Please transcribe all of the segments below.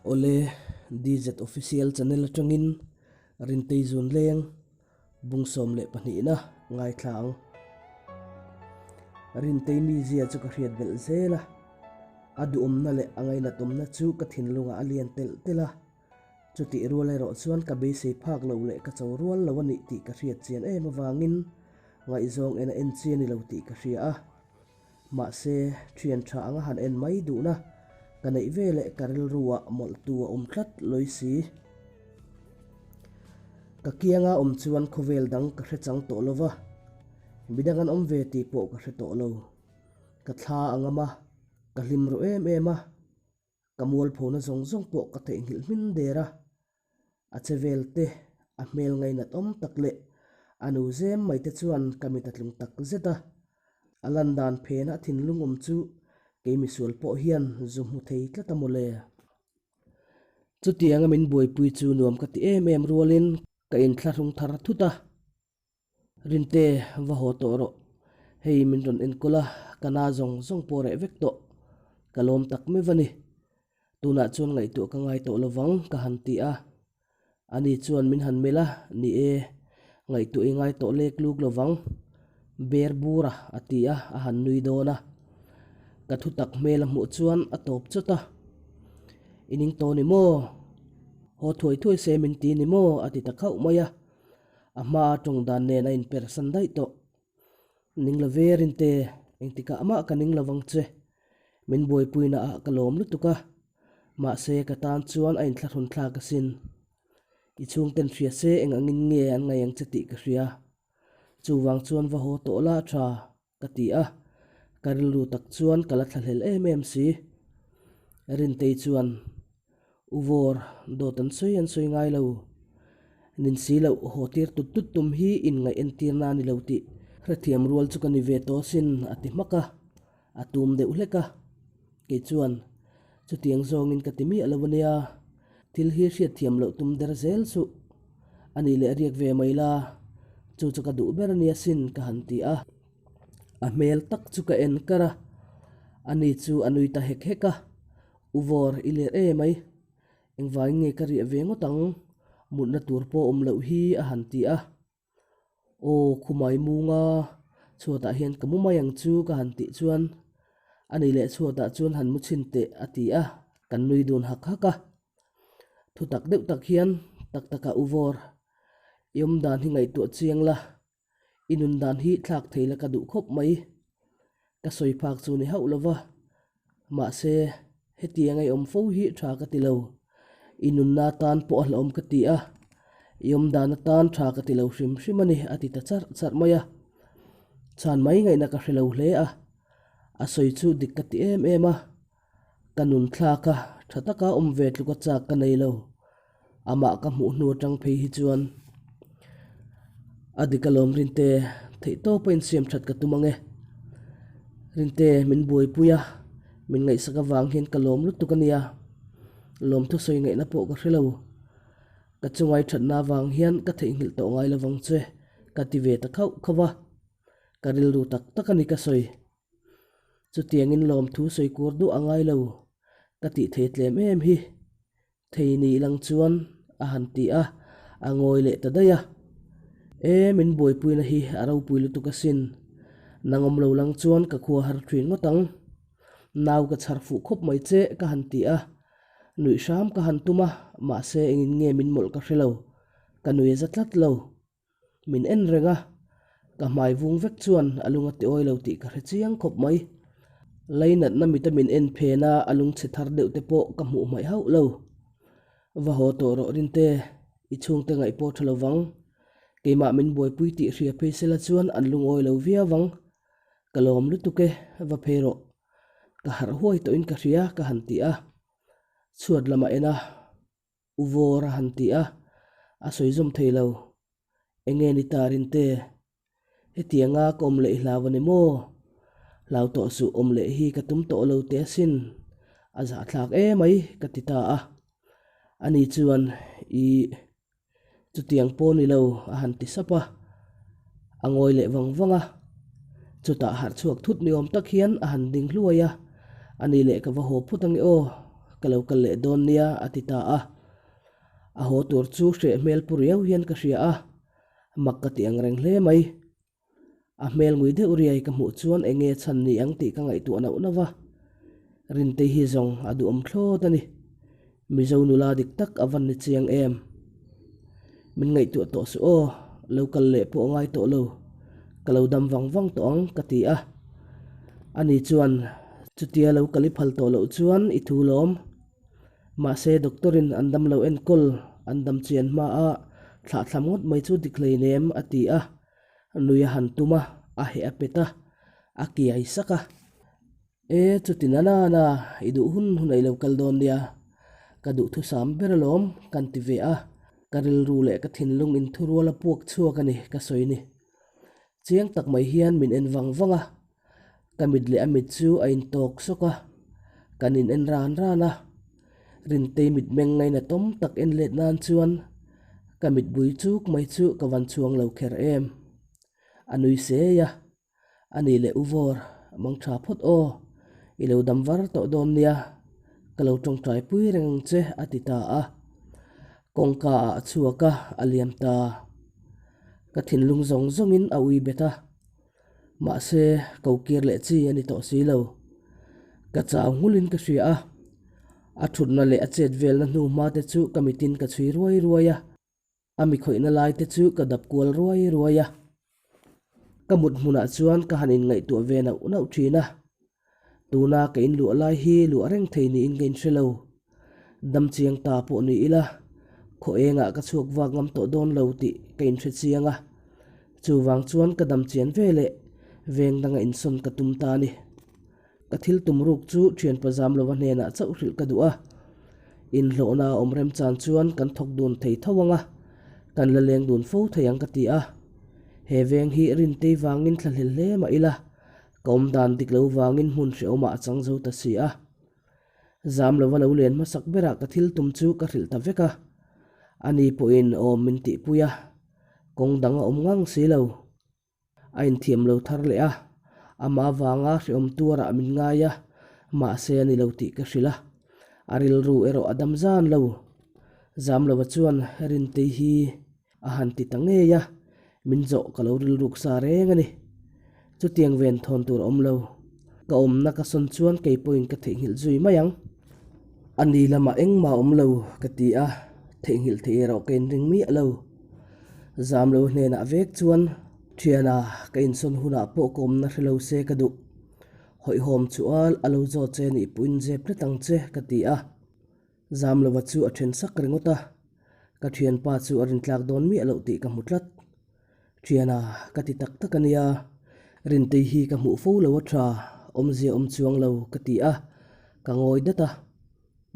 Awle, DZ Official channel atangin Rintei zun leng bung 12 na ngaithla ang. Rintei mizia chu ka hriat belh zel a, a duhawmna leh a ngainatawmna chu ka thinlungah a lian telh telh a. Chutih rual erawh chuan ka beisei phak loh leh ka cho rual lo a nih tih ka hriat chian em avangin ngaihzawng en a en chi a ni lo tih ka hria a. Mahse, thian tha anga han en mai duhna ka neih ve leh ka rilruah mawlhtu a awm tlat lawi si. Ka kianga awm chuan khawvel dang ka hre chang tawh lo va, midang an awm ve tih pawh ka hre tawh lo. Ka thla a ngam a, ka hlim ru em em a. Ka mualphona zawng zawng pawh ka theihnghilh hmin der a, a che vel te, a hmel ngainat awm tak leh a nu zem mai te chuan ka mit a tlung tak zet a. A lan dan phena a thinlung awm chu kei misual pawh hian zu hmu thei tlat a mawle. Chutianga min buaipui chu nuam ka ti em em rualin ka inthlahrung thar thut a. Rinte, va haw tawh rawh. Hei min rawn enkawl a, ka na zawng zawng pawh reh vek tawh. Ka lawm tak meuh a ni. Tunah chuan ngaihtuah ka ngai tawh lovang, ka han ti a. Ani chuan min han melh a, Ni e, ngaihtuah i ngai tawh lek luk lovang. Ber bura, a ti a, a han nui dawn a. Ka thu tak hmel a hmuh chuan a tawp chawt a. I ning tawh ni maw? Haw thuai thuai se min ti ni maw? a ti ta khauh mai a. A hma tawng dan nen a inpersan daih tawh. Ning lo ve Rinte, engtikah mah ka ning lovang che. Min buaipuina ah ka lawm lutuk a, mahse ka tan chuan a inthlahrun thlak asin. I chhungten hria se eng angin nge an ngaih ang che tih ka hria. Chuvang chuan va haw tawh la tha. Ka ti a, ka rilru tak chuan ka la thlahlel em em si. Rintei chuan, U Vawr, dawt an sawi an sawi ngai lo. Nin si loh haw tir tut tut tum hi inngaih entirna a ni lo tih hrethiam rual chu ka ni ve tawh asin, a ti hmak a, a tum deuh hlek a. Kei chuan, Chutiang zawngin ka ti miah lo ania, thil hi hriatthiam loh tum der zel suh. A nih leh riak ve mai la, chu chu ka duh ber ania sin ka han ti a. A hmel tak chu ka en kar a, ani chu a nui ta hek hek a, U Vawr i ler e mai, engvangin nge ka riah ve ngawt ang, mutna tur pawh awm loh hi a han ti a. Aw khumai munga chhuatah hian ka mu mai ang chu ka han tih chuan ani leh chhuatah chuan han mu chhin teh a ti a, kan nui dun hak hak a. Thu tak deuh tak hian tak taka u vawr i awm dan hi ngaihtuah chiang la, i nun dan hi thlak thei la ka duh khawp mai. Ka sawi phak chu ni hauh lova, mahse hetiang a i awm fo hi tha ka ti lo. I nunna atan pawh a hlauhawm ka ti a, i awm dan atan tha ka ti lo hrim hrim a ni a ti ta charh charh mai a. Chhan mai ngaihna ka hre lo hle a, a sawi chu dik ka ti em em a, ka nun thlak a, tha taka awm ve tluka chak ka nei lo. Amah ka hmuh hnu atang phei hi chuan a dik alawm Rinte, theihtawp a insiam that ka tum ang e. Rinte, min buaipui a, min ngaihsak avang hian ka lawm lutuk a nia. Lawmthu sawi ngaihna pawh ka hre lo. Ka chungai thatna avang hian ka theihnghilh tawh ngai lovang che, ka ti ve ta khauh khauh a. Ka rilru tak tak a ni ka sawi. Chutiangin lawmthu sawi kur duh a ngai lo, ka tih thei tlem em hi. Thei ni lang chuan a han ti a, a ngawi leh ta daih a. E, min buaipuina hi a ropui lutuk asin. Nang awm lo lang chuan ka khua har thin ngawt ang. Nau ka chhar fuh khawp mai che ka han ti a. Nuih hram ka han tum a, mahse engin nge min mawlh ka hre lo. Ka nui a za tlat lo. Min en reng a, ka hmai vung vek chuan a lung a ti awi lo tih ka hre chiang khawp mai. Lainatna mita min en phen a, a lungchhe thar deuh te pawh ka hmuh hmaih hauh lo. Va haw tawh rawh Rinte, i chhungte ngaih pawh tha lo vang. Keimah min buaipui tih hria phei sela chuan an lungawi lo viau vang. Ka lawm lutuk e, va phei rawh. Ka harh huai tawhin ka hria ka han ti a. Chhuat lamah en a. U Vawr a han ti a, a sawi zawm thei lo. Enge ni ta Rinte? Hetianga ka awm leh i hlau a ni maw? Hlau tawh suh awm leh hi ka tum tawh lo teh asin, a zahthlak emai ka ti ta a. Ani chuan Ih, chutiang pawh ni lo a han ti sap a, a ngawi leh vang vang a. Chutah harh chhuak thut ni awm tak hian a han ding hluai a, Ani leh ka va haw phut ange aw. ka lo kal leh dawn nia a ti ta a. A haw tur chu hreh hmel pu riau hian ka hria a, mak ka ti ang reng hle mai. A hmel ngui deuh riai ka hmuh chuan eng nge chhan ni ang tih ka ngaihtuah nauh nauh va. Rintei hi zawng a duhawm thlawt a ni. Mizo nula dik tak a van ni chiang em? Min ngaihtuah tawh suh aw, lo kal leh pawh a ngai tawh lo. Ka lo dam vang vang tawh ang ka ti a. Ani chuan chutia lo kal i phal tawh loh chuan i thu lawm. Mahse doctor in an dam lo enkawl an dam chian hma a thlahthlam ngawt mai chu dik hleinem a ti a. Nui a han tum a, a heh a pet a, a kiai sak a. E, chuti na na na, i duh hun hun a i lo kal dawn nia. Ka duhthusam ber alawm, kan ti ve a. Ka rilru leh ka thinlung inthurual a puak chhuak a ni, ka sawi ni. Chiang tak mai hian min en vang vang a, ka mit leh a mit chu a intawk sawk a, kan in en ran ran a. Rintei mitmeng ngainatawm tak en let nan chuan ka mit bui chuk mai chu ka van chhuang lo kher em. A nui sei a, a ni leh u vawr, mang tha phawt aw, i lo dam var tawh dawn nia, ka lo tawngtai pui reng ang che a ti ta a. Kawngka ah a chhuak a, a liam ta. Ka thinlung zawng zawngin a ui bet a. Mahse, ko kir leh chi a ni tawh si lo. Ka chau nghulin ka hria a. A thutna leh a chet velna hnu hma te chu ka mitin ka chhui ruai ruai a. A mi khawihna lai te chu ka dap kual ruai ruai a. Ka mut hmunah chuan ka han inngaihtuah ve nauh nauh thin a. Tuna ka inluah lai hi luah reng thei niin ka inhre lo. Dam chiang ta pawh ni ila, khaw engah ka chhuak vak ngam tawh dawn lo tih ka inhre chiang a. Chuvang chuan ka dam chian ve leh veng danga insawn ka tum ta a ni. Ka thil tum ruk chu thianpa zam lova hnenah chauh hrilh ka duh a. Inhlawhna a awm remchan chuan kan thawk dun thei tho ang a, kan la leng dun fo thei ang ka ti a. He veng hi Rintei vangin thlahlel hle mah ila, Ka awm dan dik lo vangin hmun hrehawmah a chang zo ta si a. Zam lova lo len hmasak berah ka thil tum chu ka hrilh ta vek a. Ani pawhin awm min tihpui a, kawng dang a awm ngang si lo. A inthiam lo thar leh a, amah avanga hrehawm tuarah min ngai a, mahse a ni lo tih ka hrilh a. A rilru erawh a dam zan lo. Zam lova chuan Rintei hi A han ti ta ngei a, min zawh ka lo rilruk sa reng a ni. Chutiang ven thawn tur a awm lo. Ka awmna ka sawn chuan kei pawhin ka theihnghilh zui mai ang. A ni lamah engmah a awm lo ka ti a, theihnghilh theih erawh ka inring miah lo. Zam lo hnenah vek chuan thiana ka insawn hunah pawh ka awmna hre lo se ka duh. Hawihhawm chu a a lo zawt che nih pawhin zep tlat ang che ka ti a. Zam lova chu a then sak ringawt a, ka thianpa chu a rintlak dawn miah loh tih ka hmu tlat. Thiana, ka ti tak tak a nia, Rintei hi ka hmuh fo lo a tha, awmzia awm chuang lo ka ti a, ka ngawi dat a.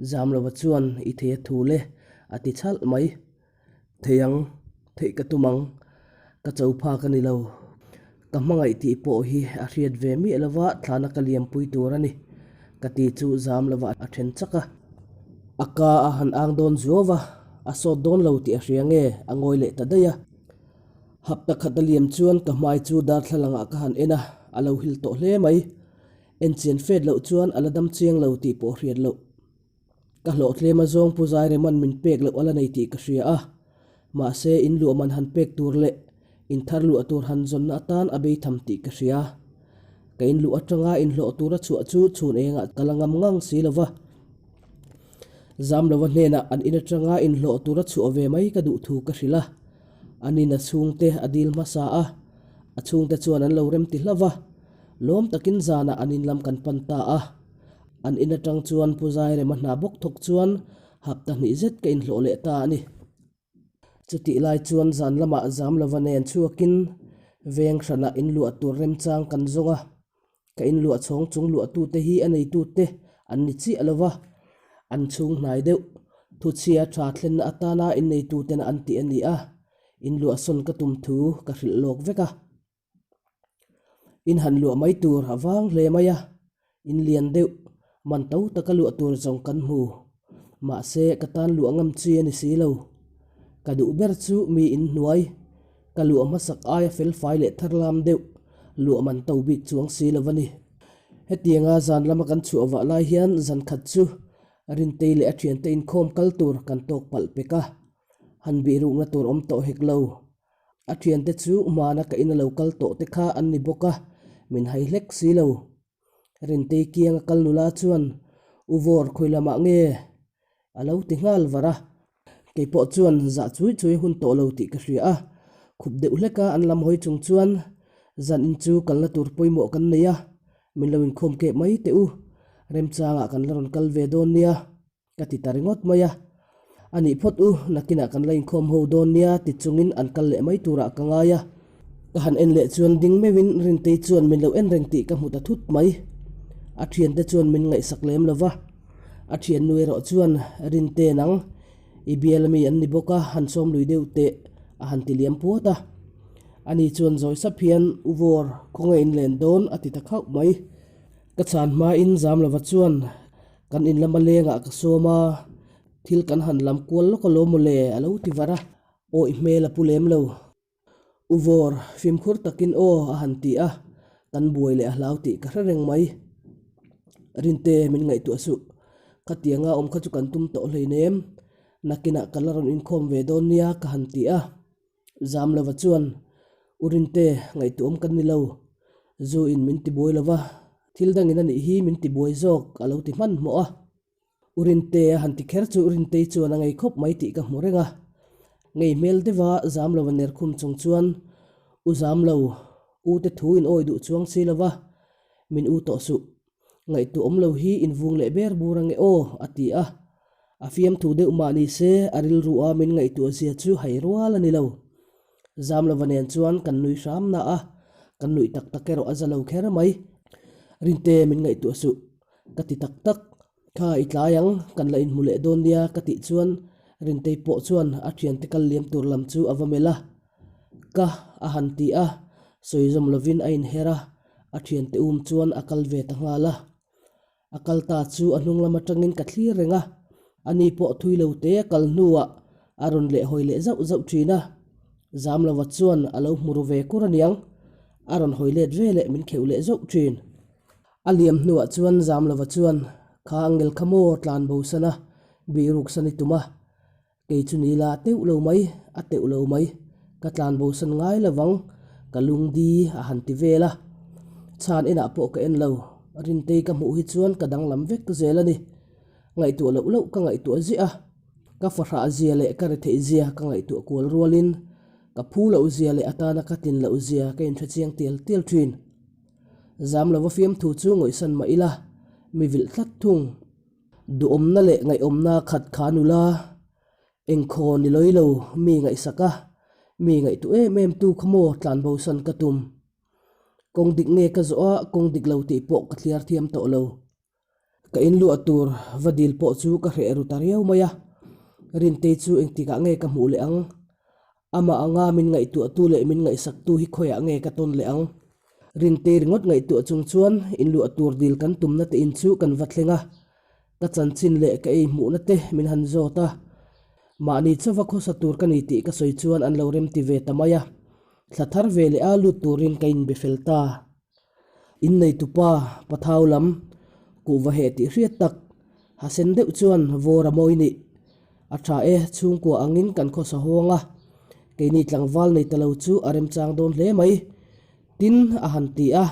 Zam lova chuan i thei a thu le, a ti chhalh mai. Thei ang, theih ka tum ang, ka cho phak a ni lo. Ka hmangaih tih pawh hi a hriat ve miah lova thlana ka liampui tur a ni, ka ti chu zam lova a then chak a. A ka a han ang dawn zuau va, a sawt dawn lo tih a hria nge a ngawi leh ta daih a. Hapta khat a liam chuan ka hmai chu darthlalangah ka han en a, a lo hil tawh hle mai. Enchian fet loh chuan a la dam chiang lo tih pawh hriat loh. Ka hlawhtlem a zawng Pu Zaireman min pek loh a la nei tih ka hria a, mahse in luah man han pek tur leh in thar luah tur han zawnna atan a bei tham tih ka hria. Ka in luh atanga inhlawh tura chhuah chu chhun engah ka la ngam ngang si lo va. Zamlova hnenah an in atanga inhlawh tura chhuah ve mai ka duh thu ka hrilh a, anin a chhungte a dil hmasa a, a chhungte chuan an lo remti hlauh va, lawm takin zanah an in lam kan pan ta a. An in atang chuan Pu Zairema hna bawk thawk chuan hapta hnih zet ka inhlawh leh ta a ni. Chutih lai chuan zan lamah zam lova nen chhuakin veng hranah inluah tur remchang kan zawng a. Ka inluah chhawng chung luahtute hi a neitute an ni chiah lo va, an chhung hnai deuh. Thuchhia tha thlenna atana inneitutena an tih a ni a, inluahsawn ka tum thu ka hrilh lawk vek a. In han luah mai tur a vang hle mai a, in lian deuh, man to taka luah tur zawng kan hmu. Mahse, ka tan luah ngam chi a ni si lo. Ka duh ber chu mi in hnuai, ka luah hmasak aia felfai leh tharlam deuh, luah man to bik chuang si lo a ni. Hetianga zan lama kan chhuah vah lai hian zan khat chu. Rintei leh a thiante inkhawm kal tur kan tawk palh pek a, han bih rukna tur awm tawh hek lo. A thiante chu hmana ka ina lo kal tawh te kha an ni bawk a, min hai hlek si lo. Rintei kianga kal nula chuan, U Vawr khawi lamah nge? A lo ti nghal var a. Kei pawh chuan zah chui chui hun tawh lo tih ka hria a, khup deuh hleka an lam hawi chung chuan zan in chu kalna tur pawimawh kan nei a, min lo inkhawm kep mai teh u, remchangah kan la rawn kal ve dawn nia. Ka ti ta ringawt mai a. A nih phawt u, nakinah kan la inkhawm ho dawn nia ti chungin an kal leh mai turah ka ngai a. Ka han en leh chuan ding meuhin Rintei chuan min lo en reng tih ka hmu ta thut mai. A thiante chuan min ngaihsak lem lo va. A thiannu erawh chuan Rinte nang i bial ami an ni bawk a, han sawm lui deuh teh a han ti liam puat a. Ani chuan zawi sap hian U Vawr, khawnge in len dawn a ti ta khauh mai. Ka chhan hmain Zamlova chuan Kan in lama lengah ka sawm a, thil kan han lam kual lawk alawm mawle a lo ti var a, awih hmel a pu lem lo. U Vawr, fimkhur takin aw a han ti a, kan buai leh a hlau tih ka hre reng mai. Rinte min ngaihtuah suh, khatianga awm kha chu kan tum tawh hleinem, nakinah ka la rawn inkhawm ve dawn nia ka han ti a. Zamlova chuan, U Rinte, ngaihtuahawm kan ni lo. Zu in min ti buai lova, thil dangin a nih hi min ti buai zawk, a lo ti hmanhmawh a. U Rinte a han ti kher chu Rintei chuan a ngei khawp mai tih ka hmu reng a. Ngei hmel deuha Zamlova ner khum chung chuan, U Zamlo, U te thu in awi duh chuang si lova, min u tawh suh. Ngaihtuahawm lo hi invung leh ber bur ange aw, a ti a. A fiamthu deuh mah ni se, a rilru a min ngaihtuah zia chu hai rual a ni lo. Zamlova nen chuan kan nui hram na a, kan nuih tak tak erawh a za lo kher mai. Rinte min ngaihtuah suh, ka ti tak tak. Kha i tlai ang, kan la inhmu leh dawn nia ka tih chuan Rintei pawh chuan a thiante kal liam tur lam chu a va melh a. Ka a han ti a, sawi zawm lovin a inher a, a thiante um chuan a kal ve ta nghal a. A kal ta chu a hnung lam atangin ka thlir reng a, ani pawh thui lo te a kal hnuah a rawn leh hawi leh zauh zauh thin a. Zamlova chuan a lo hmu ru ve kur aniang, a rawn hawi let ve leh min kheuh leh zauh thin. A liam hnuah chuan Zamlova chuan, Kha angel kha maw tlan bo san a, bih ruk san i tum a, Kei chu ni la teuh lo mai, a teuh lo mai, ka tlan bo san ngai lovang, ka lung di a han ti vel a. Chhan enah pawh ka en lo, Rintei ka hmuh hi chuan ka danglam vek zel a ni. Ngaihtuah loh loh ka ngaihtuah ziah a, ka fahrah zia leh ka retheih zia ka ngaihtuah kual rualin ka phu loh zia leh atana ka tlin loh zia ka inhrechiang tial tial thin. Zam lova fiamthu chu ngawihsan mah ila, mi vilh tlat thung. Duhawmna leh ngaihawmna khat kha nula, engkhaw ni lawi lo, mi ngaihsak a, mi ngaihtuah em em tu kha maw tlanbo san ka tum. Kawng dik nge ka zawh a, kawng dik lo tih pawh ka thliar thiam tawh lo. Ka inluah tur va dil pawh chu ka hreh ru ta riau mai a, Rintei chu engtikah nge ka hmuh leh ang? Amah anga min ngaihtuahtu leh min ngaihsaktu hi khawiah nge ka tawn leh ang? Rintei ringawt ngaihtuah chung chuan inluah tur dil kan tumna te in chu kan va thleng a, ka chanchin leh ka ei hmuhna te min han zawt a. Mahni chauva khawsa tur ka ni tih ka sawi chuan an lo remti ve ta mai a, thla thar ve leh a lut turin ka inbe fel ta. Inneitupa Pathau lam kuhva heh tih hriat tak ha sen deuh chuan vawr a mawi nih. A tha e, chhungkua angin kan khawsa hawng a, keini tlangval nei ta lo chu a remchang dawn hle mai. Tin, a han ti a,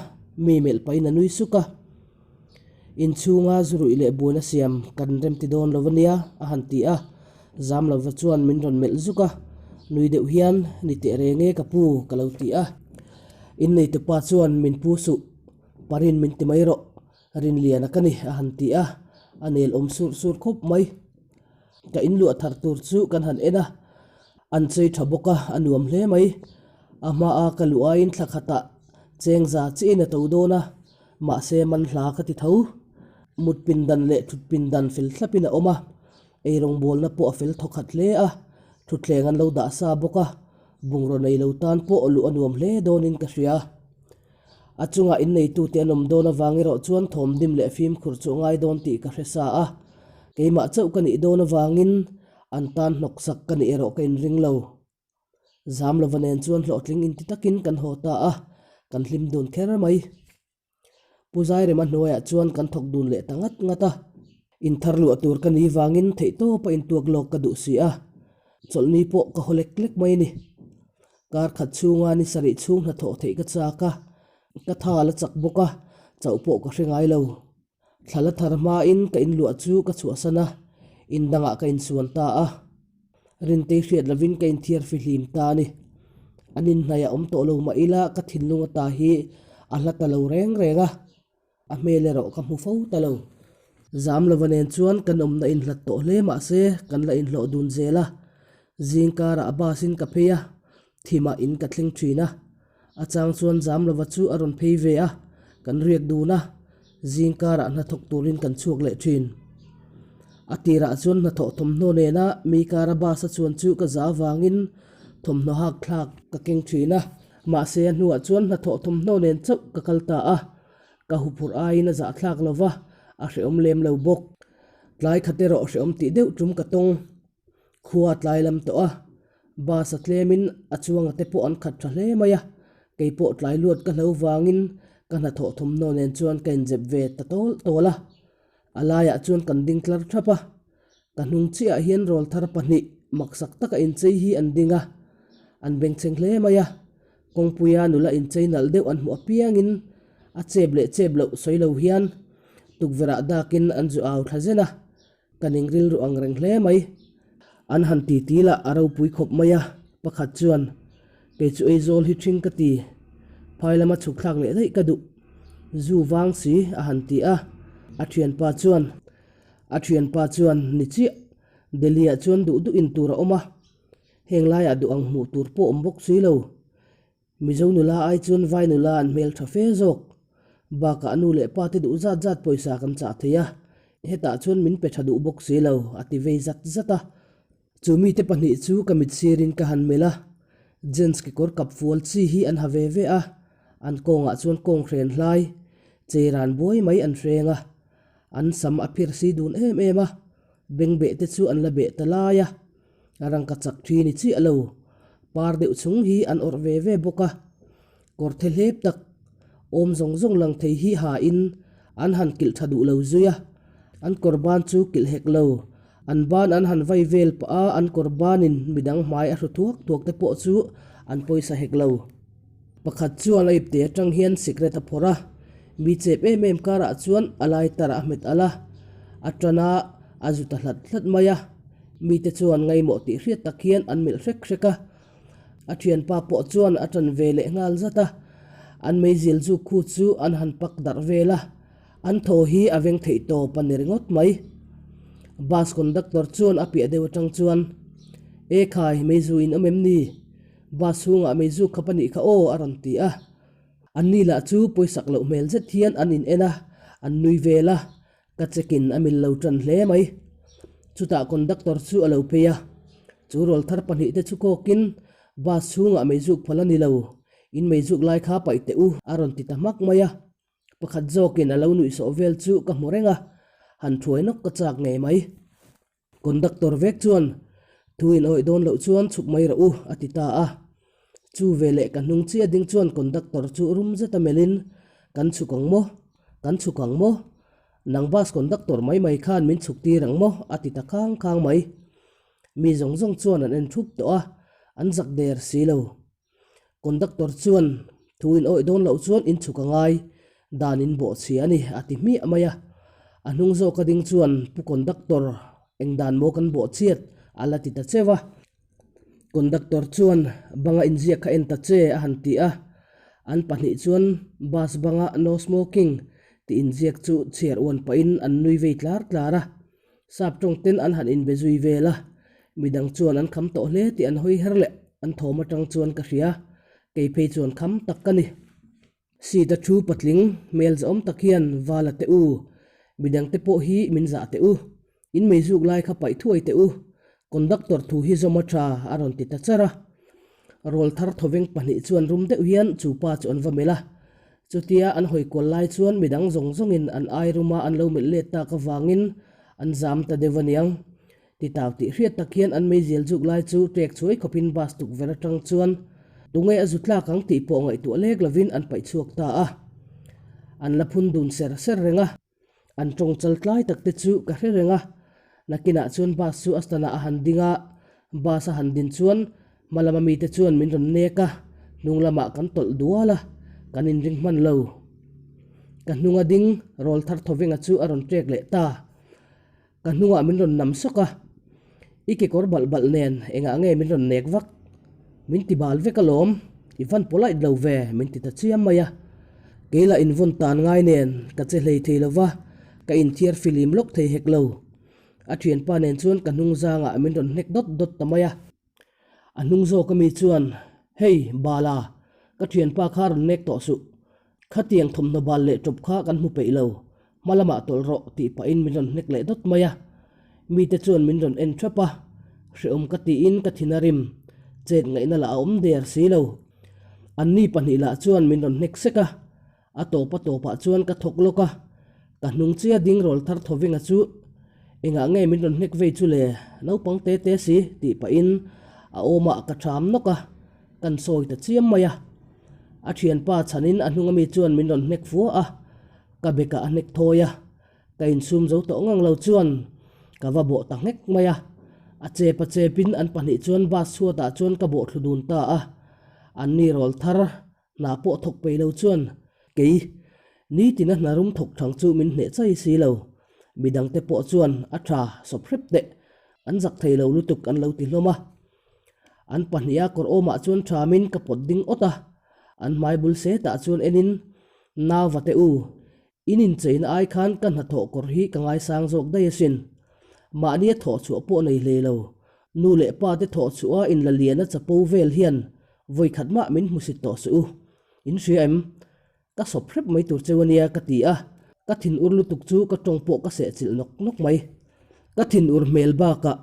mi melh pahin a nui suk a. Inchhunga zu ruih leh buaina siam kan remti dawn lo ania, a han ti a. Zamlova chuan min rawn melh zuk a, nui deuh hian, Ni teh reng e ka pu, ka lo ti a. Inneitupa chuan min pu suh, Parin min ti mai rawh, Rinliana ka ni, a han ti a, a nel awm sur sur khawp mai. Ka inluah thar tur chu kan han en a, an chei tha bawk a, a nuam hle mai. A hmaa ka luh aiin thla khatah cheng za chiahin a to dawn a, mahse man hla ka ti tho. Mut pindan leh thut pindan fel thlapin a awm a, Eirawngbawlna pawh a fel thawkhat hle a, thutthleng an lo dah sa bawk a, bungraw nei lo tan pawh luh a nuam hle dawnin ka hria. A chungah inneitute an awm dawn avang erawh chuan thawmdim leh fimkhur chu a ngai dawn tih ka hre sa a, keimah chauh ka nih dawn avangin an tan hnawksak ka nih erawh ka inring lo. Zamlova nen chuan hlawhtling inti takin kan haw ta a, kan hlim dun kher mai. Pu Zairema hnuaiah chuan kan thawk dun leh ta ngat ngat a. Inthar luah tur ka ni vangin theihtawpa intuak lawk ka duh si a, chawlhni pawh ka haw lek lek mai a ni. Kar khat chhunga ni sarih chhung hnathawh theih ka chak a, ka tha la chak bawk a, chauh pawh ka hre ngai lo. Thla la thar hmain ka inluah chu ka chhuahsan a, in dangah ka insuan ta a. Rintei hriat lovin ka inthiar fihlim ta a ni. An inhnaih a awm tawh lo mah ila ka thinlung ata hi a hla ta lo reng reng a, a hmel erawh ka hmu fo ta lo. Zam lova nen chuan kan awmna inhlat tawh hle mah se kan la inhlawh dun zel a, zing karah bus in ka phei a, thimah in ka thleng thin a. A chang chuan zam lova chu a rawn phei ve a, kan riak dun a, zing karah hnathawk turin kan chhuak leh thin. A tirah chuan hnathawh thawmhnaw nena mi kara bus a chuan chu ka za avangin thawmhnaw hak thlak ka keng thin a, mahse a hnuah chuan hnathawh thawmhnaw nen chauh ka kal ta a, ka huphurh aiin a zahthlak lova, a hrehawm lem lo bawk. Tlai khat erawh hrehawm tih deuh tum ka tawng. Khua tlai lam tawh a, bus a tlemin a chuanga te pawh an khat tha hle mai a, kei pawh tlai luat ka hlo vangin ka hnathawh thawmhnaw nen chuan ka inzep ve ta tawl tawl a, a laiah chuan kan ding tlar thap a, ka hnung chiahah hian rawlthar pahnih maksak taka inchei hi an ding a, an bengchheng hle mai a, Kawngpuia nula inchei nalh deuh an hmuh apiangin a chep leh chep loh sawi lo hian tukverhah dakin an zu au thla zen a, Ka ning rilru ang reng hle mai. An han ti ti lah a ropui khawp mai a, pakhat chuan, Kei chu Aizawl hi ṭhing ka ti, phai lama chhuk thlak leh daih ka duh, zu vang si a han ti a, a ṭhianpa chuan, A ṭhianpa chuan, Ni chiah, Delhi-ah chuan duh duh in tur a awm a, heng laiah duh ang hmuh tur pawh awm bawk si lo. Mizo nula ai chuan vai nula an hmel tha fe zawk. Bakah nu leh pa te duh zat zat pawisa kan chah thei a, hetah chuan min pe tha duh bawk si lo, a ti vei zat zat a. Chu mite pahnih chu ka mit sirin ka han melh a, jeans kekawr kap fual chi hi an ha ve ve a, an kawngah chuan kawng hren hlai, chei ran buai mai an hreng a, an sam a phir si dun em em a, bengbeh te chu an la beh ta lai a. A rangka chak thi ni chiah lo, par deuh chung hi an awrh ve ve bawk a, kawr the hlep tak awm zawng zawng lang thei hi ha in an han kilh tha duh lo zui a, an kawr ban chu kilh hek lo, an ban an han vai vel pah a, an kawr banin midang hmai a hru thuak thuak te pawh chu an pawisa hek lo. Pakhat chuan a ipte atang hian sikret a phawrh a, mi chep em em karah chuan a lai tarah a hmet alh a, a tan a, a zu ta hlat hlat mai a. Mite chuan ngaimawh tih hriat tak hian an melh hrek hrek a, a thianpa pawh chuan a tan ve leh nghal zat a, an meizil zuk khu chu an han pak darh vel a, an thaw hi a veng theih tawp a ni ringawt mai. Bus conductor chuan a piah deuh atang chuan, E khai, meizu in awm em ni? Bus chhungah meizuk kha pahnih kha aw a rawn ti a. Anni lah chu pawisak loh hmel zet hian an in en a, an nui vel a, Ka check in a mil lo tan hle mai. Chutah conductor chu a lo phei a, chu rawlthar pahnihte chu kawkin bus chhungah meizuk phal a ni lo, in meizuk lai kha paih teh u a rawn ti ta hmak mai a. Pakhat zawkin a lo nuihsawh vel chu ka hmu reng a, han thuai nawk ka chak ngei mai. Conductor vek chuan, Thu in awih dawn loh chuan chhuk mai rawh u, a ti ta a. Chu veleh ka hnung chiah ding chuan conductor chu rum zet a melhin, Kan chhuk ang maw? Kan chhuk ang maw? Nang bus conductor mai mai khan min chhuk tir ang maw? a ti ta khang khang mai. Mi zawng zawng chuan an en thup tawh a, an zak der si lo. Conductor chuan, Thu in awih dawn loh chuan in chhuk a ngai, dan in bawh chhia a ni, a ti hmiah mai a. A hnung zawka ding chuan, Pu Conductor, eng dan maw kan bawh chhiat? a la ti ta cheu a. Conductor chuan, Banga inziak kha en ta che, a han ti a. An pahnih chuan bus banga No smoking tih inziak chu chhiar uan pahin an nui vei tlar tlar a. Sap tawng ten an han inbe zui vel a, midang chuan an kham tawh hle tih an hawi her leh an thawm atang chuan ka hria, kei phei chuan kham tak ka ni. Seat a thu patling hmel zahawm tak hian val a teh u, midang te pawh hi min zah teh u, in meizuk lai kha paih thuai teh u, conductor thu hi zawm a tha a rawn ti ta char a. Rawl thar thawveng pahnih chuan rum deuh hian chu pa chu an va melh a, Chutia an hawi kual lai chuan midang zawng zawngin an ai ruma an lo melh let tak avangin an zam ta deuh aniang. Titau tih hriat tak hian an meizial zuk lai chu ṭek chhuai khawpin bus tukverh atang chuan tunge a zu tlak ang tih pawh ngaihtuah lek lovin an paih chhuak ta a. An la phun dun ser ser reng a. An tawng chal tlai tak te chu ka hre reng a, nakinah chuan bus chu a stand ah a han ding a, bus a han din chuan hma lama mite chuan min rawn nek a, hnung lamah kan tawlh dual a, kan inring hman lo. Ka hnunga ding rawl thar thawvenga chu a rawn ṭek leh ta. Ka hnungah min rawn nam sawk a, I kekawr balh balh nen engah nge min rawn nek vak? Min ti bal vek alawm, i van polite lo ve min ti ta chiam mai a. Kei lah invawn tan ngai nen ka che hlei thei lo va, ka inthiar filim lawk thei hek lo. A thianpa nen chuan ka hnung zangah min rawn hnek dawt dawt ta mai a. A hnung zawk ami chuan, Hei, Bala, ka thianpa kha rawn nek tawh suh. Khatiang thawmhnaw bal leh tawp kha kan hmu peih lo, hma lamah tawlh rawh tih pahin min rawn hnek leh dawt mai a. Mite chuan min rawn en thap a, hrehawm ka tiin ka thin a rim, chet ngaihna lah a awm der si lo. Anni pahnih lah chuan min rawn hnek sek a, a tawp a tawpah chuan ka thawk lawk a, ka hnung chia ding rawl thar thawvenga chu engah nge min rawn hnek vei chu le, naupang te te si tih pahin a awmah ka ṭham nawk a. Kan sawi ta chiam mai a, a thianpa chhanin a hnung ami chuan min rawn hnek fua a, ka bekah a hnek thawi a, ka insum zo tawh ngang lo chuan ka va bawh ta nghek mai a, a chep a chepin an pahnih chuan bus chhuatah chuan ka bawh thlu dun ta a, anni rawl thar hna pawh thawk peih lo chuan kei nitina hna rum thawk thang chu min hneh chai si lo, midangte pawh chuan a tha sawp hrep teh an zak thei lo lutuk an lo ti hlawm a. An pahniha kawr awmah chuan thamin ka pawt ding awt a, an hmai bul setah chuan enin, Nauva te u, in incheina ai khan ka hnathawh kawr hi ka ngaisang zawk daih asin. Mahnia thawh chhuah pawh nei hlei lo, nu leh pa te thawh chhuah a inla lian a chapo vel hian vawi khat mah min hmusit tawh suh u. In hria em? Ka sawp hrep mai tur cheu ania ka ti a, ka thinur lutuk chu ka tawng pawh ka sehchilh nawk nawk mai. Ka thinur hmel bakah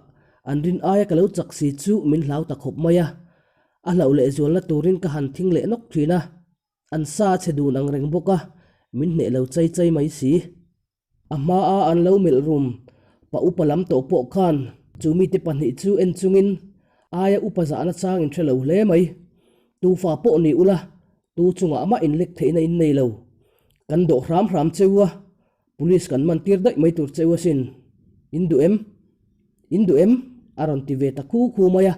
an rin aia ka lo chak si chu min hlau ta khawp mai a, a hlauh leh zualna turin ka han thing leh nawk thin a, an sa a chhe dun ang reng bawk a, min hneh lo chai chai mai si. A hmaa an lo melh rum pa upa lam tawh pawh khan chu mite pahnih chu en chungin aia upa zahna chang in hre lo hle mai. Tu fa pawh ni ula, tu chungah mah inlek theihna in nei lo. Kan dawh hram hram cheu a, police kan man tir daih mai tur cheu asin. In duh em? In duh em? A rawn ti ve ta khu khu mai a.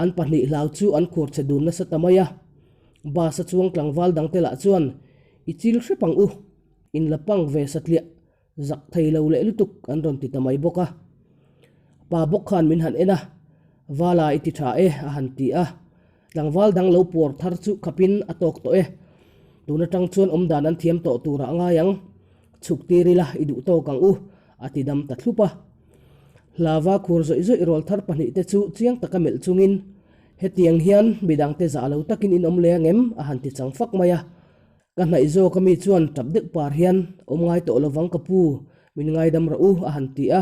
An pahnih hlau chu an khur che dun nasa ta mai a. Bus a chuang tlangval dangte lah chuan i chil hrep ang u. In la pang ve satliah zak thei lo leh lutuk an rawn ti ta mai bawk a. Pa bawk khan min han en a, Vala i ti tha e a han ti a. Tlangval dang lo puar thar chu khapin a tawk tawh e. Tun atang chuan awmdan an thiam tawh turah a ngai ang. Chhuk tir ila i duh tawk ang u a ti dam ta thlup a. Hlava khur zawih zawih rawl thar pahnihte chu chiang taka melh chungin, Hetiang hian midangte zah lo takin in awm leh ang em? a han ti chang fak mai a. Ka hnaih zawk ami chuan tap deuh par hian, Awm ngai tawh lovang ka pu, min ngaidam rawh u, a han ti a.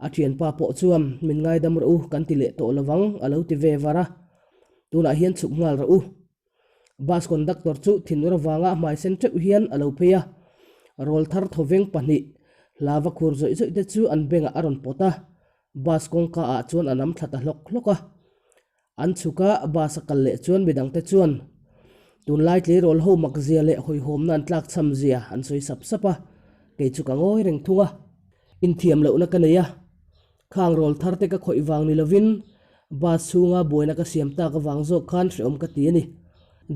A thianpa pawh chuan, Min ngaidam rawh u, kan ti leh tawh lovang, a lo ti ve var a. Tunah hian chhuk nghal rawh u. Bus conductor chu thinur avanga hmai sen teuh hian a lo phei a. Rawl thar thawveng pahnih, hlava khur zawih zawih te chu an bengah a rawn pawt a. Bus kawngka ah chuan a nam thla ta hlawk hlawk a. An chhuk a, bus a kal leh chuan midangte chuan tunlai tleirawl ho mak zia leh hawihhawmna an tlak chham zia an sawi sap sap a, kei chu ka ngawi reng thung a. Inthiam lohna ka nei a, khang rawl thar te ka khawih vang ni lovin bus chhunga buaina ka siam tak avang zawk khan hrehawm ka ti a ni.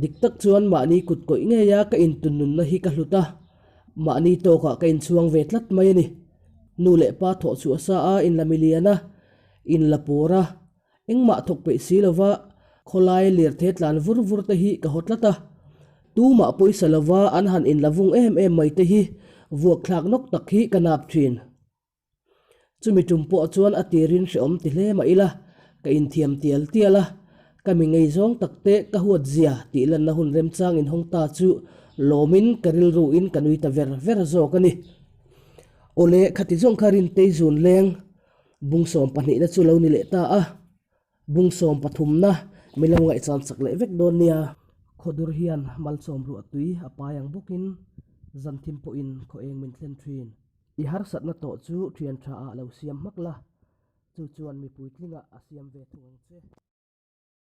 Dik tak chuan mahni kut kawih ngeia ka intunnunna hi ka hlut a, mahni tawkah ka inchhuang ve tlat mai a ni. Nu leh pa thawh chhuah sa a, inla milian a, inla pawr a, Engmah thawk peih si lova khawlai lirthei tlan vur vur te hi ka haw tlat a, tumah pawisa lova an han inla vung em em mai te hi vuak thlak nawk tak hi ka nap thin. Chumi tum pawh chuan a tirin hrehawm ti hle mah ila, ka inthiam tial tial a, ka mi ngei zawng tak te ka huat zia tih lanna hun remchang inhawng ta chu lawmin ka rilru in ka nui ta ver ver zawk a ni. Awle khati zawng kha Rintei zun leng Bung sawm pahnihna chu lo ni leh ta a, bung sawm pathumna min lo ngaihchan sak leh vek dawn nia. Khawdur hian malsawm ruah tui a pai ang bawkin zan thim pawhin khaw eng min thlen thin. I harsatna tawh chu thian tha ah lo siam hmak la, chu chuan mipui tlingah a siam ve thung ang che.